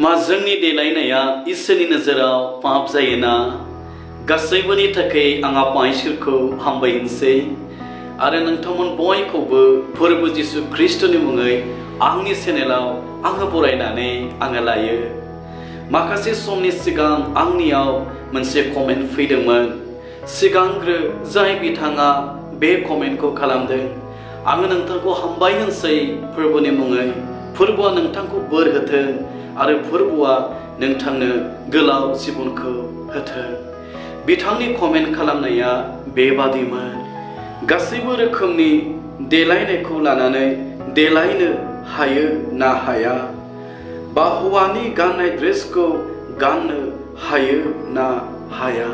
मा जोंनि देलायनाया इसोरनि नोजोराव पाप जायोना गासैबोनि थाखाय आं आफा इसोरखौ हामबायनोसै आरो नोंथांमोन बयखौबो फोरबो जिसु ख्रीष्टनि मुङै आंनि चेनेलाव आङो बरायनानै आङो लायो। माखासे समनि सिगां आंनियाव मोनसे कमेन्ट फैदोंमोन। सिगांग्रो जाय बिथाङा बे कमेन्टखौ खालामदों आङो नोंथांखौ हामबाय होनसै फोरबोनि मुङै। फोरबोआ नोंथांखौ बोर होथों आरो फोरबोआ नोंथांनो गोलाव जिबनखौ होथों। बिथांनि कमेन्ट खालामनाया बेबादिमोन। गासैबो रोखोमनि देलायनायखौ लानानै देलायनो हायो ना हाया, बा हौवानि गाननाय ड्रेसखौ गाननो हायो ना हाया।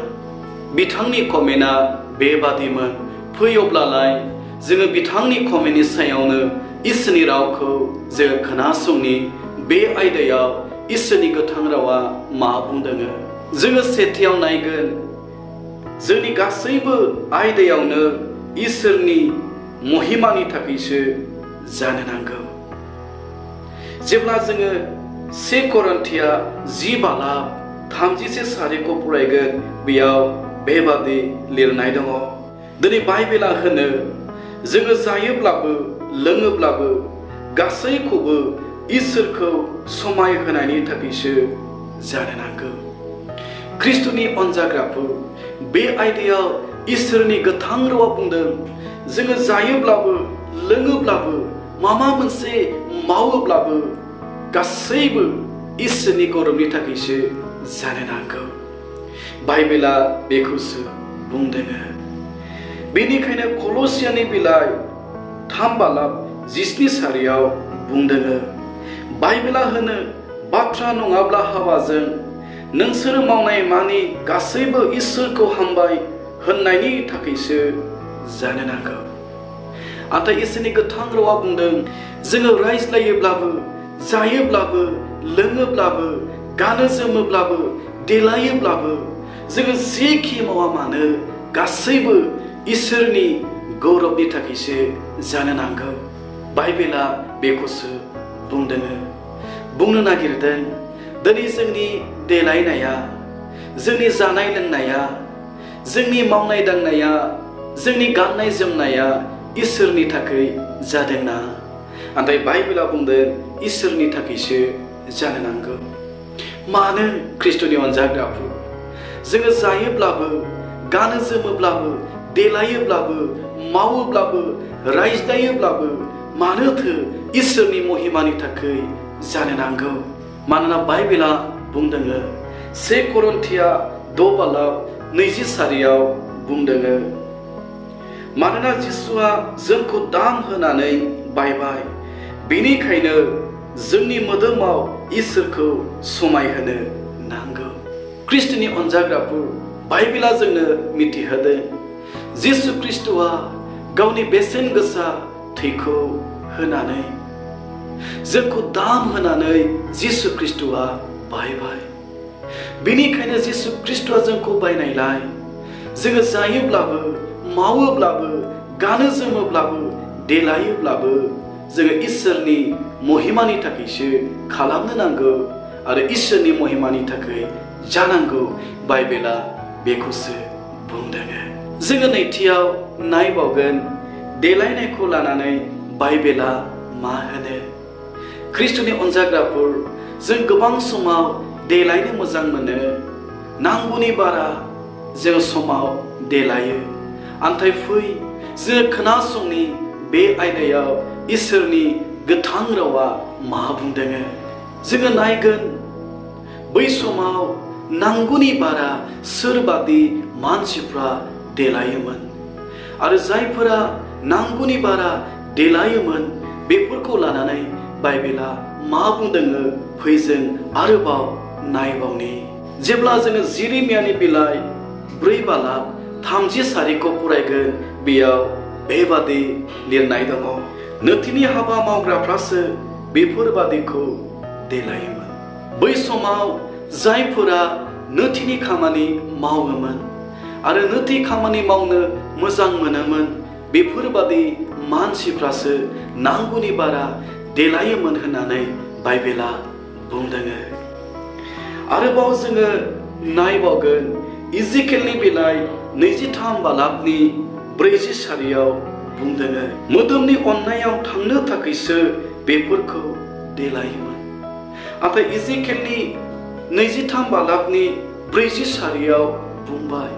बिथांनि कमेन्टआ बेबादिमोन। फै अब्लालाय जोङो बिथांनि कमेन्टनि सायावनो इसोरनि रावखौ जोङो खोनासंनि। बे आयदायाव इसोरनि गोथां रावा मा बुंदों जोङो सेथियाव नायगोन। जोंनि गासैबो आयदायावनो इसोरनि महिमानि थाखायसो जानो नांगौ। जेब्ला जोङो 1 करिन्थिया 10:33 फरायगोन, बेयाव बेबादि लिरनाय दङ। दिनै बाइबेला होनो जोङो जायोब्लाबो लोङोब्लाबो गासैखौबो इसोरखौ समायहोनायनि थाखायसो जानो नांगौ। ख्रीष्टनि अनजाग्राफोर, बे आयदायाव इसोरनि गोथां रावा बुंदों जोङो जायोब्लाबो लोङोब्लाबो माबा मोनसे मावोब्लाबो गासैबो इसोरनि गौरबनि थाखायसो जानो नांगौ। बाइबेला बेखौसो बुंदों। बेनिखायनो कलसियानि बिलाइ 3:17 बुंदों। बाइबेला होनो बाथ्रा नङाब्ला हाबाजों नोंसोर मावनाय मानि गासैबो इसोरखौ हामबाय होननायनि थाखायसो जानो नांगौ। नाथाय इसोरनि गोथां रावा बुंदों जोङो रायज्लायोब्लाबो जायोब्लाबो लोङोब्लाबो गानो जोमोब्लाबो देलायोब्लाबो जोङो जेखि मावा मानो गासैबो इसोरनि गौरबनि थाखायसो जानो नांगौ। बाइबेला बेखौसो बुंनो नागिरदों। दिनै जोंनि देलायनाया, जोंनि जानाय लोंनाया, जोंनि मावनाय दांनाया, जोंनि गाननाय जोमनाया इसोरनि थाखाय जादोंना? नाथाय बाइबेला बुंदों इसोरनि थाखायसो जानो नांगौ। मानो ख्रीष्टनि अनजाग्राफोर, जोङो जायोब्लाबो गानो जोमोब्लाबो देलायोब्लाबो मावोब्लाबो रायज्लायोब्लाबो मानोथो इसोरनि महिमानि थाखाय जानो नांगौ? मानोना बाइबेला बुंदों 1 करिन्थिया 6:24 बुंदों मानोना जिसुआ जोंखौ दाम होनानै बायबाय, बेनिखायनो जोंनि मोदोमाव इसोरखौ समायहोनो नांगौ। ख्रीष्टनि अनजाग्राफोर, बाइबेला जोंनो मिथिहोदों जिसु ख्रीष्टआ गावनि बेसेन गोसा थैखौ होनानै जोंखौ दाम होनानै जिसु ख्रीष्टआ बायबाय। बेनिखायनो जिसु ख्रीष्टआ जोंखौ बायनायलाय जोङो जायोब्लाबो मावोब्लाबो गानो जोमोब्लाबो देलायोब्लाबो जोङो इसोरनि महिमानि थाखायसो खालामनो नांगौ आरो इसोरनि महिमानि थाखाय जानांगौ। बाइबेला बेखौसो बुंदों। जोङो नैथियाव नायबावगोन देलायनायखौ लानानै बाइबेला मा होनो। ख्रीष्टनि अनजाग्राफोर, जों गोबां समाव देलायनो मोजां मोनो, नांगौनि बारा जों समाव देलायो। नाथाय फै जों खोनासंनि बे आयदायाव इसोरनि गोथां रावा मा बुंदों। जोङो नायगोन बै समाव नांगौनि बारा सोरबादि मानसिफ्रा देलायोमोन आरो जायफोरा नांगौनि बारा देलायोमोन बेफोरखौ लानानै बाइबेला मा बुंदों फै जों आरोबाव नायबावनि। जेब्ला जोङो जिरिमियानि बिलाइ 4:34 फरायगोन, बेयाव बेबादि लिरनाय दङ नोथिनि हाबा मावग्राफ्रासो बेफोरबादिखौ देलायोमोन। बै समाव जायफोरा नोथिनि खामानि मावोमोन आरो नोथि खामानि मावनो मोजां मोनोमोन बेफोरबादि मानसिफ्रासो नांगौनि बारा देलायोमोन होननानै बाइबेला बुंदों। आरोबाव जोङो नायबावगोन इजिकेलनि बिलाइ 23 बालाबनि 44 बुंदों मोदोमनि अननायाव थांनो थाखायसो बेफोरखौ देलायोमोन। नाथाय इजिकेलनि 23 बालाबनि 44 बुंबाय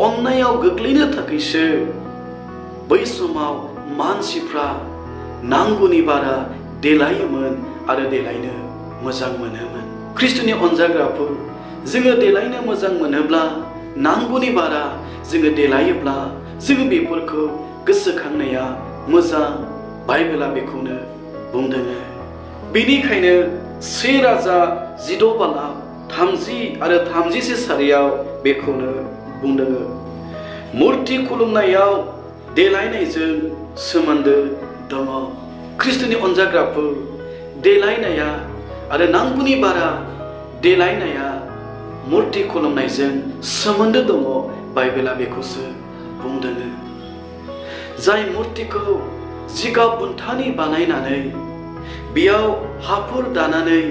अननायाव गोग्लैनो थाखायसो बै समाव मानसिफ्रा नांगौनि बारा देलायोमोन आरो देलायनो मोजां मोनोमोन। ख्रिस्ट'नि अनजाग्राफोर, जोङो देलायनो मोजां मोनोब्ला नांगौनि बारा जोङो देलायोब्ला जोङो बेफोरखौ गोसोखांनाया मोजां। बाइबेला बेखौनो बुंदों। बेनिखायनो 1 राजा 16 बालाब 30 आरो 31 सारियाव बेखौनो बुंदों। मुर्ति खुलुमनायाव देलायनायजों सोमोन्दो दङ। ख्रिस्ट'नि अनजाग्राफोर, देलायनाया आरो नांगौनि बारा देलायनाया मुर्ति खुलुमनायजों सोमोन्दो दङ। बाइबेला बेखौसो बुंदों। जाय मुर्तिखौ जिगाब बुन्थानि बानायनानै बेयाव हाफोर दानानै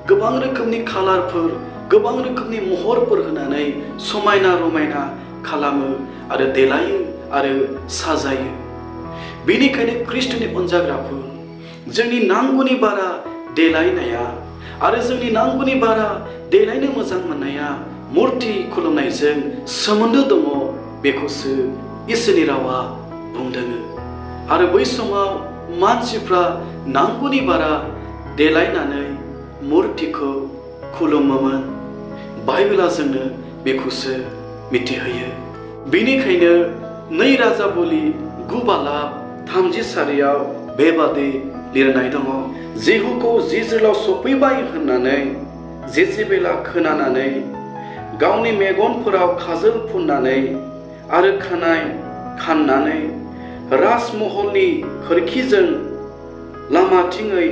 गोबां रोखोमनि कालारफोर, गोबां रोखोमनि महरफोर होनानै समायना रमायना खालामो आरो देलायो आरो साजायो। बेनिखायनो ख्रिस्ट'नि अनजाग्राफोर, जोंनि नांगौनि बारा देलायनाया आरो जोंनि नांगौनि बारा देलायनो मोजां मोननाया मुर्ति खुलुमनायजों सोमोन्दो दङ। बेखौसो इसोरनि रावा बुंदों। आरो बै समाव मानसिफ्रा नांगौनि बारा देलायनानै मुर्तिखौ खुलुमोमोन। बाइबेला जोंनो बेखौसो मिथिहोयो। बेनिखायनो 2 राजा बोलि 9 बालाब 30 सारियाव बेबादि लिरनाय दङ। जेहुखौ जिज्रेलाव सफैबाय होननानै जेजेबेला खोनानानै गावनि मेगनफोराव खाजोल फुननानै आरो खानाय खाननानै राजमहलनि खोरखिजों लामाथिङै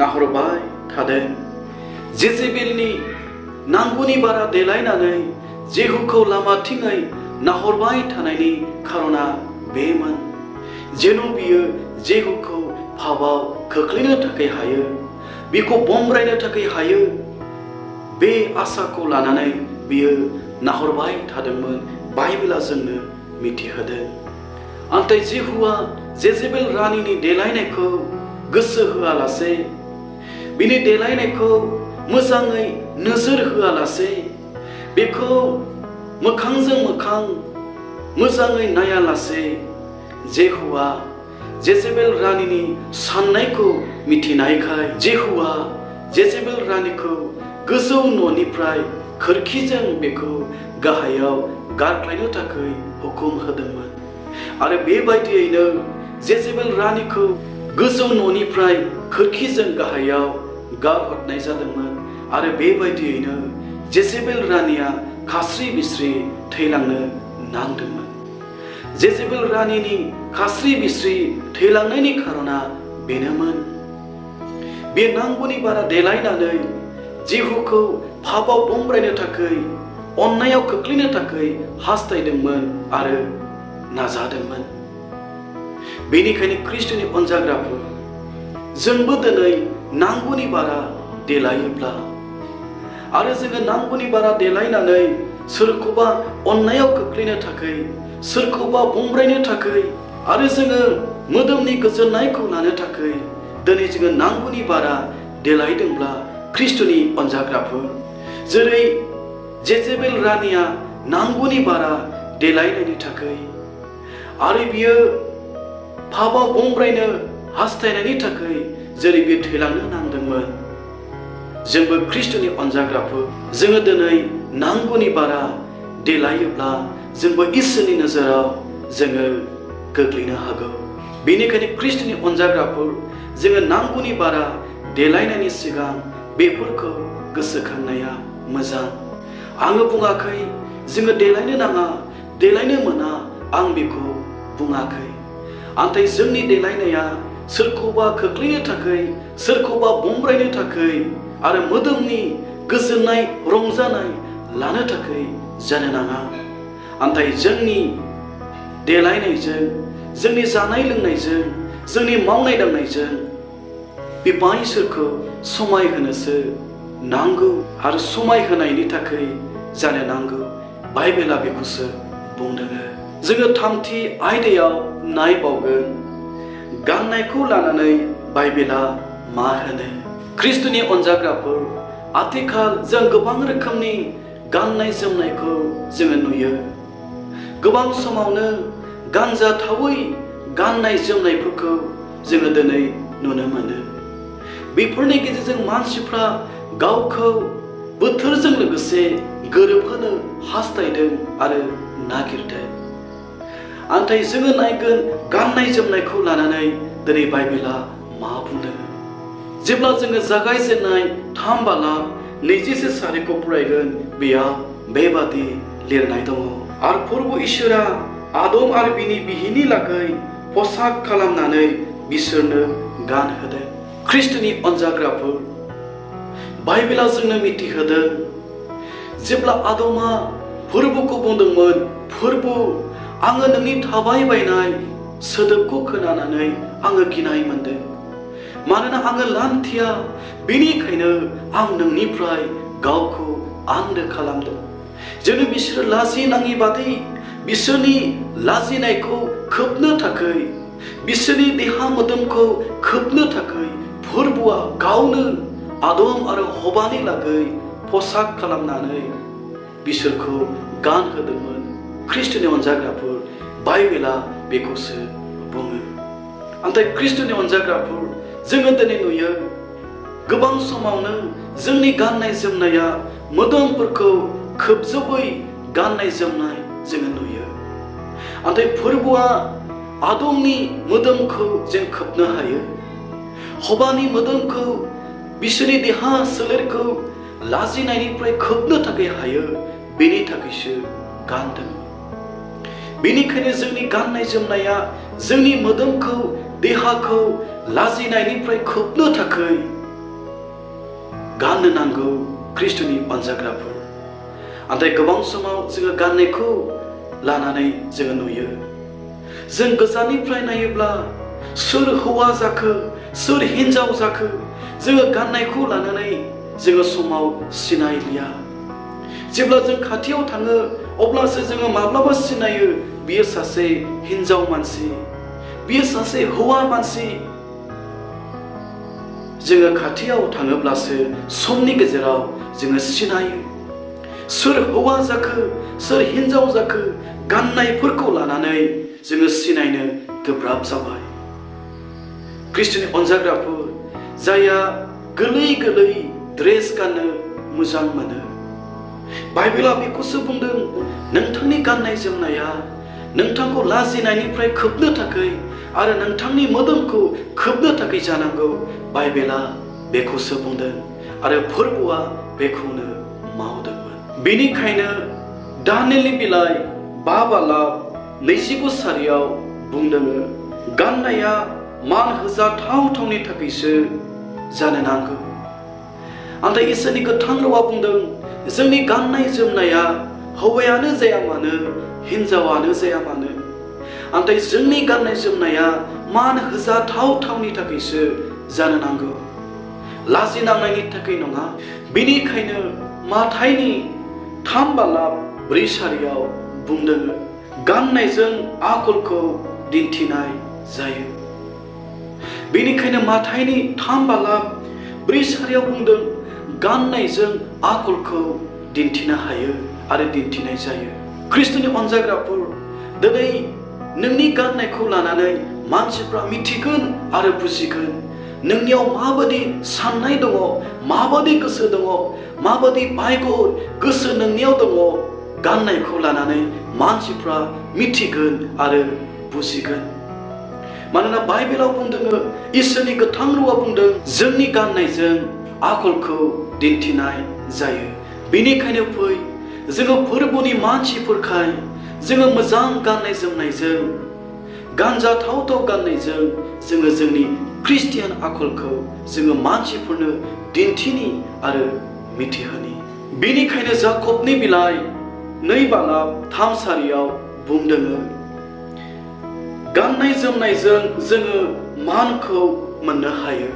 नाहरबाय थादों। जेजेबेलनि नांगौनि बारा देलायनानै जेहुखौ लामाथिङै नाहरबाय थानायनि खारना बेमोन जेन' बियो जेहुखौ पापआव खोख्लैनो थाखाय हायो, बिखौ बमब्रायनो थाखाय हायो। बे आसाखौ लानानै बियो नाहरबाय थादोंमोन। बाइबेला जोंनो मिथिहोदों। नाथाय जेहुआ जेजेबेल रानिनि देलायनायखौ गोसो होआलासे, बिनि देलायनायखौ मोजाङै नोजोर होआलासे, बेखौ मोखांजों मोखां मोजाङै नायालासे जेहुआ जेजेबेल रानिनि साननायखौ मिथिनायखाय जेहुआ जेजेबेल रानिखौ गोजौ न'निफ्राय खोरखिजों बेखौ गाहायाव गारख्लायनो थाखाय हुकुम होदोंमोन। आरो बेबायदियैनो जेजेबेल रानिखौ गोजौ न'निफ्राय खोरखिजों गाहायाव गारहरनाय जादोंमोन। आरो बेबायदियैनो जेजेबेल रानिया खास्रि बिस्रि थैलांनो नांदोंमोन। जेजेबेल रानिनि खास्रि बिस्रि थैलांनायनि खारना बेनोमोन, बे नांगौनि बारा देलायनानै जेहुखौ पापआव बमब्रायनो थाखाय, अननायाव खोख्लैनो थाखाय हास्थायदोंमोन आरो नाजादोंमोन। बेनिखायनो ख्रिस्ट'नि अनजाग्राफोर, जोंबो दिनै नांगौनि बारा देलायोब्ला आरो जोङो नांगौनि बारा देलायनानै सोरखौबा अननायाव खोख्लैनो थाखाय, सोरखौबा बमब्रायनो थाखाय आरो जोङो मोदोमनि गोजोननायखौ लानो थाखाय दिनै जोङो नांगौनि बारा देलायदोंब्ला ख्रिस्ट'नि अनजाग्राफोर, जेरै जेजेबेल रानिया नांगौनि बारा देलायनायनि थाखाय आरो बियो पापआव बमब्रायनो हास्थायनायनि थाखाय जेरै बियो थैलांनो नांदोंमोन, जोंबो ख्रिस्ट'नि अनजाग्राफोर, जोङो दिनै नांगौनि बारा देलायोब्ला जोंबो इसोरनि नोजोराव जोङो गोग्लैनो हागौ। बेनिखायनो ख्रिस्ट'नि अनजाग्राफोर, जोङो नांगौनि बारा देलायनायनि सिगां बेफोरखौ गोसोखांनाया मोजां। आङो बुङाखै जोङो देलायनो नाङा, देलायनो मोना, आं बेखौ बुङाखै। नाथाय जोंनि देलायनाया सोरखौबा खोख्लैनो थाखाय, सोरखौबा बमब्रायनो थाखाय आरो मोदोमनि गोजोननाय रंजानाय लानो थाखाय जानो नाङा। नाथाय जोंनि देलायनायजों, जोंनि जानाय लोंनायजों, जोंनि मावनाय दांनायजों बिफा इसोरखौ समायहोनोसो नांगौ आरो समायहोनायनि थाखाय जानो नांगौ बाइबेला बेखौसो बुंदों। जोङो थामथि आयदायाव नायबावगोन गाननायखौ लानानै बाइबेला मा होनो। ख्रिस्ट'नि अनजाग्राफोर, आथिखाल जों गोबां रोखोमनि गाननाय जोमनायखौ जोङो नुयो। गोबां समावनो गानजाथावै गाननाय जोमनायफोरखौ जोङो दिनै नुनो मोनो। बेफोरनि गेजेरजों मानसिफ्रा गावखौ बोथोरजों लोगोसे गोरोबहोनो हास्थायदों आरो नागिरदों। नाथाय जोङो नायगोन गाननाय जोमनायखौ लानानै दिनै बाइबेला मा बुंदों। जेब्ला जोङो जागायजेननाय 3 बालाक 20 सारिखौ फरायगोन, बेयाव बेबादि लिरनाय दङ। आरो प्रभु इसोरा आदम आरो बिनि बिहिनि लागै पसाक खालामनानै बिसोरनो गानहोदों। ख्रिस्ट'नि अनजाग्राफोर, बाइबेला जोंनो मिथिहोदों जेब्ला आदमा फोरबोखौ बुंदोंमोन, फोरबो आङो नोंनि थाबाय बायनाय सोदोबखौ खोनानानै आङो गिनाय मोनदों, मानोना आङो लान्थिया, बेनिखायनो आं नोंनिफ्राय गावखौ आन्दो खालामदों। जेन' बिसोरो लाजिनाङि बादि बिसोरनि लाजिनायखौ खोबनो थाखाय, बिसोरनि देहा मोदोमखौ खोबनो थाखाय फोरबोआ गावनो आदम आरो हवानि लागै पसाक खालामनानै बिसोरखौ गानहोदोंमोन। ख्रिस्ट'नि अनजाग्राफोर, बाइबेला बेखौसो बुङो। नाथाय ख्रिस्ट'नि अनजाग्राफोर, जोङो दिनै नुयो गोबां समावनो जोंनि गाननाय जोमनाया मोदोमफोरखौ खोबजोबै गाननाय जोमनाय जोङो नुयो। नाथाय फोरबोआ आदमनि मोदोमखौ जों खोबनो हायो, हवानि मोदोमखौ, बिसोरनि देहा सोलेरखौ लाजिनायनिफ्राय खोबनो थाखाय हायो, बेनि थाखायसो गानदों। बेनिखायनो जोंनि गाननाय जोमनाया जोंनि मोदोमखौ, देहाखौ लाजिनायनिफ्राय खोबनो थाखाय गाननो नांगौ। ख्रिस्ट'नि अनजाग्राफोर, नाथाय गोबां समाव जोङो गाननायखौ लानानै जोङो नुयो, जों गोजाननिफ्राय नायोब्ला सोर हौवा जाखो, सोर हिन्जाव जाखो, जोङो गाननायखौ लानानै जोङो समाव सिनायलिया। जेब्ला जों खाथियाव थाङो अब्लासो जोङो माब्लाबा सिनायो, बियो सासे हिन्जाव मानसि, बियो सासे हौवा मानसि। जोङो खाथियाव थाङोब्लासो समनि गेजेराव जोङो सिनायो सोर हौवा जाखो, सोर हिन्जाव जाखो। गाननायफोरखौ लानानै जोङो सिनायनो गोब्राब जाबाय। ख्रिस्ट'नि अनजाग्राफोर, जायहा गोरलै गोरलै ड्रेस गाननो मोजां मोनो, बाइबेला बेखौसो बुंदों, नोंथांनि गाननाय जोमनाया नोंथांखौ लाजिनायनिफ्राय खोबनो थाखाय आरो नोंथांनि मोदोमखौ खोबनो थाखाय जानांगौ। बाइबेला बेखौसो बुंदों आरो फोरबोआ बेखौनो मावदोंमोन। बेनिखायनो दानियेलनि बिलाइ 5 बालाक 29 सारियाव बुंदों, गाननाया मान होजाथावनि थाखायसो जानो नांगौ। नाथाय इसोरनि गोथां रावा बुंदों, जोंनि गाननाय जोमनाया हौवायानो जाया मानो, हिन्जावानो जाया मानो, नाथाय जोंनि गाननाय जोमनाया मान होजाथावनि थाखायसो जानो नांगौ, लाजिनांनायनि थाखाय नङा। बेनिखायनो माथाइनि 3 बालाक 4 सारियाव बुंदों, गाननायजों आखलखौ दिन्थिनाय जायो। बेनिखायनो माथाइनि 3 बालाक 4 सारियाव बुंदों, गाननायजों आखलखौ दिन्थिनो हायो आरो दिन्थिनाय जायो। ख्रिस्ट'नि अनजाग्राफोर, दिनै नोंनि गाननायखौ लानानै मानसिफ्रा मिथिगोन आरो बुजिगोन नोंनियाव माबादि साननाय दङ, माबादि गोसो दङ, माबादि बायग' गोसो नोंनियाव दङ। गाननायखौ लानानै मानसिफ्रा मिथिगोन आरो बुजिगोन। मानोना बाइबेलाव बुंदों, इसोरनि गोथां रावा बुंदों, जोंनि गाननायजों आखलखौ दिन्थिनाय जायो। बेनिखायनो फै, जोङो फोरबोनि मानसिफोरखाय जोङो मोजां गाननाय जोमनायजों, गानजाथाव गाननायजों जोङो जोंनि ख्रिस्टियान आखलखौ जोङो मानसिफोरनो दिन्थिनि आरो मिथिहोनि। बेनिखायनो जाकबनि बिलाइ 2 बालाक 3 सारियाव बुंदों, गाननाय जोमनायजों जोङो मानखौ मोननो हायो।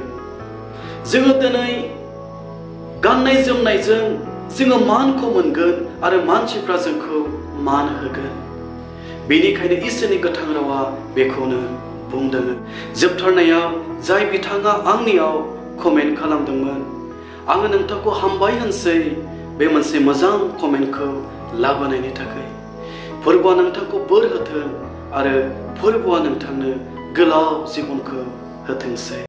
जोङो दिनै गाननाय जोमनायजों जोङो मानखौ मोनगोन आरो मानसिफ्रा जोंखौ मान होगोन। बेनिखायनो इसोरनि गोथां रावा बेखौनो बुंदों। जोबथारनायाव जाय बिथाङा आंनियाव कमेन्ट खालामदोंमोन, आङो नोंथांखौ हामबाय होनसै बे मोनसे मोजां कमेन्टखौ लाबोनायनि थाखाय। फोरबोआ नोंथांखौ बोर होथों आरो फोरबोआ नोंथांनो गोलाव जिबनखौ होथोंसै।